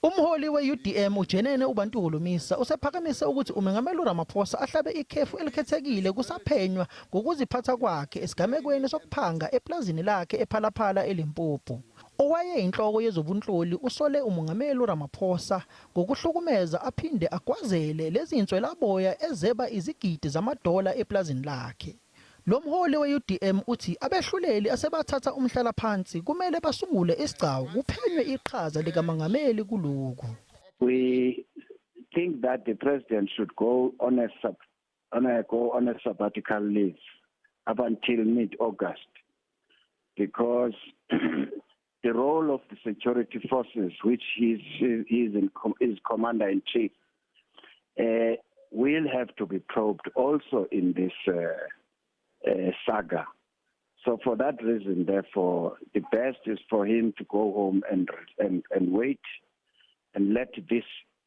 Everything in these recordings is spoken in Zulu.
Umholi we-UDM uJenene uBantu Holomisa usephakamise ukuthi uMengameli uRamaphosa ahlabe ikhefu elikhethekile kusaphenywa ngokuziphatha kwakhe esigamekweni sokuphanga eplazini lakhe ePhalaphala eLimpopo. Owayeyinhloko yezobunhloli usole uMongameli uRamaphosa ngokuhlukumeza aphinde agwazele lezi nswelaboya ezeba izigidi zamadola eplazini lakhe. Lo mholi we-UDM uthi abehluleli asebathatha umhlalaphansi kumele basungule isigcawu kuphenywe iqhaza likaMangameli kulokhu. We think that the president should go on a sub, on a go on a sabbatical leave up until mid-August because the role of the security forces, which he is commander in chief, will have to be probed also in this saga. So for that reason, therefore, the best is for him to go home and wait and let this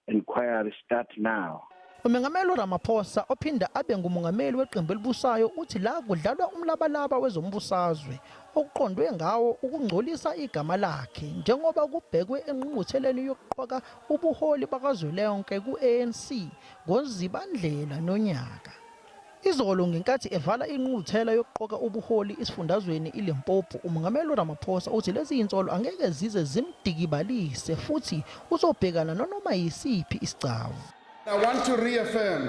inquiry start now. Umengameli uRamaphosa ophinda abe ngumongameli weqembu elibusayo uthi la kudlalwa umlabalaba wezombusazwe okuqondwe ngawo ukungcolisa igama lakhe njengoba kubhekwe engqungqutheleni yokuqoka ubuholi bakazwelonke ku-ANC ngoZibandlela nonyaka. Izolo ngenkathi evala ingqungquthela yokuqoka ubuholi esifundazweni iLimpopo, uMongameli uRamaphosa uthi lezi zinsolo angeke zize zimdikibalise futhi uzobhekana nanoma yisiphi isigcawu. I want to reaffirm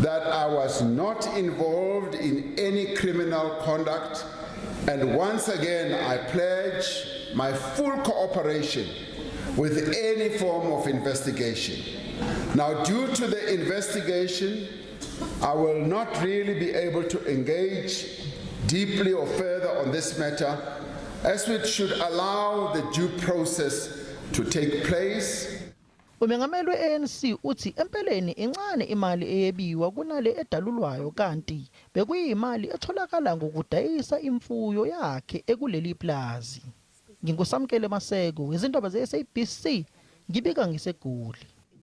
that I was not involved in any criminal conduct, and once again I pledge my full cooperation with any form of investigation. Now, due to the investigation, I will not really be able to engage deeply or further on this matter, as it should allow the due process to take place. Umengameli we-ANC uthi empeleni incane imali eyebiwa kunale edalulwayo kanti bekuyimali etholakala ngokudayisa imfuyo yakhe ekuleli plazi. NginguSamkele Maseko, izindaba ze-SABC, ngibika ngiseGoli.